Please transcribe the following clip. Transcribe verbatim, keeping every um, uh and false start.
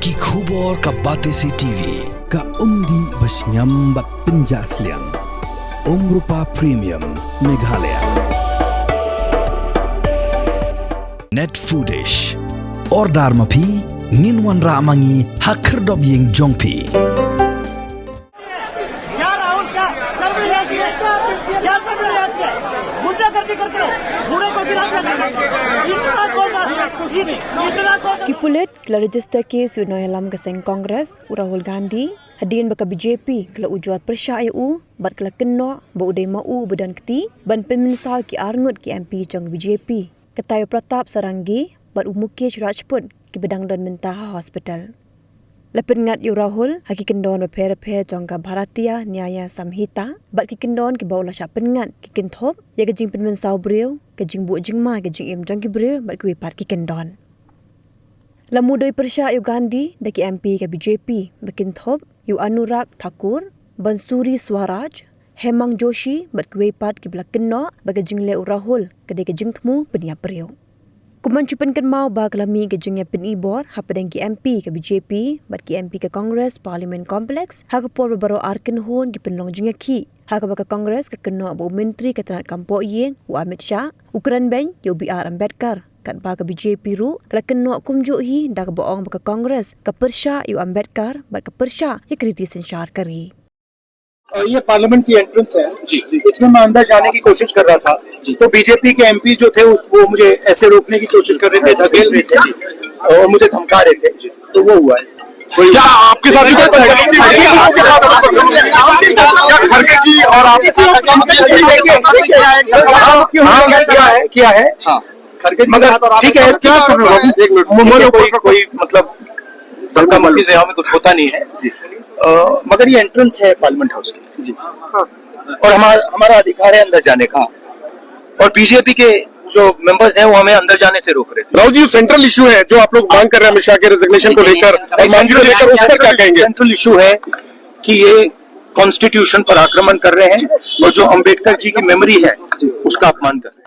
Ki khubor ka Batesi TV. Ka umdih ba shngiam bad pynjah sliang. Umrupa Premium Meghalaya. Net Foodish. Order ma phi, ngin wanrah ma ngi ha khyrdop ïing jong phi. क्या राहुल, क्या सर में क्या किया? क्या सर में क्या किया? गुंडागर्दी करते हो, बूढ़ों को गिरा दिया। इतना कौन था? इतना कौन था? Ki pulit ki la register case ïa u nongïalam ka seng Congress, u Rahul Gandhi, hadien ba ka B J P ka la ujor pyrshah ïa u bad ka la kynnoh ba u dei ma u ba don kti ban pynmynsaw ki arngut ki M P jong ka B J P. Katei u Pratap Saranghi bad u Mukesh Rajput kiba dang don mynta ha hospital. La pynngat ïa u Rahul ha ki kyndon bapher bapher jong ka Bharatiya Nyaya Samhita bad ki kyndon kiba u la shah pynngat ki kynthup ïa ka jingpynmynsaw briew, ka jingbuh jingma ka jingim jong ki briew bad kiwei pat ki kyndon. La mudui pyrshah ïa u Gandhi da ki M P ka B J P ba kynthup ïa u Anurag Thakur, Bansuri Swaraj, Hemang Joshi bad kiwei pat kiba la kynnoh ba ka jingleh u Rahul ka dei ka jingthmu pynïap briew. Kum ban shu pynkynmaw ba ka la mih ka jingïapyni bor hapdeng ki M P ka B J P bad ki M P ka Congress Parliament Complex ha ka por ba baroh ar kynhun ki pynlong jingïakhih, ha kaba ka Congress ka kynnoh ba u Myntri ka tnat kam pohïing u Amit Shah u kren beiñ ïa u B R Ambedkar, katba ka B J P ruh ka la kynnoh kumjuh hi da kaba ong ba ka Congress ka pyrshah ïa u Ambedkar bad ka pyrshah ïa ka riti synshar ka ri. अ, ये पार्लियामेंट की एंट्रेंस है। जी। इसमें मैं अंदर जाने की कोशिश कर रहा था। जी। तो बीजेपी के एमपी जो थे, उस, वो मुझे ऐसे रोकने की कोशिश कर रहे थे, धकेल रहे थे और मुझे धमका रहे थे। जी। तो वो हुआ है। क्या आपके साथ भी कोई बदतमीजी हुई? आपके साथ भी बदतमीजी हुई? क्या खड़गे जी और आप हाँ, हाँ, किया है, किया है। हाँ। खड़गे जी के मगर साथ और आप ठीक है, क्या कर रहे हो? एक मिनट। मुंह के कोई, कोई मतलब धक्का मुक्की से यहाँ में कुछ होता नहीं है। जी। अ, मगर ये एंट्रेंस है पार्लियामेंट हाउस की। जी। और हमारा, हमारा अधिकार है अंदर जाने का। और बीजेपी के जो मेंबर्स हैं, वो हमें अंदर जाने से रोक रहे हैं। राहुल जी, सेंट्रल इशू है जो आप लोग मांग कर रहे हैं अमित शाह के रेजिग्नेशन को लेकर और मांगी को लेकर, उस पर क्या कहेंगे? सेंट्रल इशू है कि ये कॉन्स्टिट्यूशन पर आक्रमण कर रहे हैं और जो अंबेडकर जी की मेमोरी है, उसका अपमान कर रहे हैं।